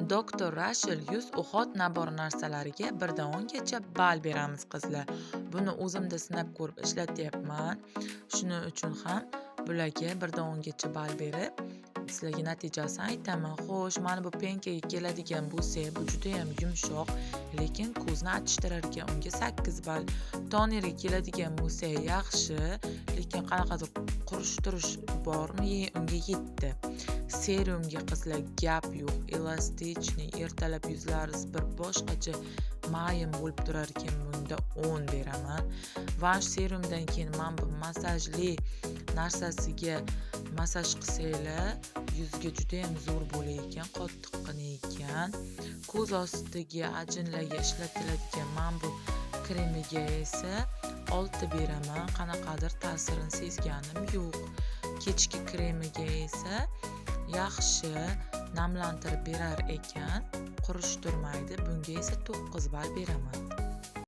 Doktor Rashel yuz уход набор narsalariga 1 dan 10gacha ball beramiz, qizlar. Buni o'zimda sinab ko'rib ishlatyapman. Shuning uchun ham bularga 1 dan 10gacha ball berib, sizlarga natijasini aytaman. Xo'sh, mana bu пенка ga keladigan bo'lsak, bu judayam yumshoq, lekin ko'zni achishtirar ekan. Unga 8 ball. Tonerga keladigan bo'lsak, yaxshi, lekin qanaqadir qurishtirish bormi, unga 7. Serumga, qizlar, gap yo'q. Эластичный, ertalab yuzlaringiz bir boshqacha mayin bo'lib turar ekan, bunda 10 beraman. Va serumdan keyin mana bu massajli narsasiga massaj qilsanglar, yuzga judayam zo'r bo'lar ekan, qattiqqina ekan. Ko'z ostiga, ajinlarga ishlatiladigan mana bu kremiga esa 6 beraman. Qanaqadir ta'sirini sezganim yo'q. Kechki kremiga esa yaxshi namlantirib berar ekan, qurishtirmaydi. Bunga esa 9 ball beraman.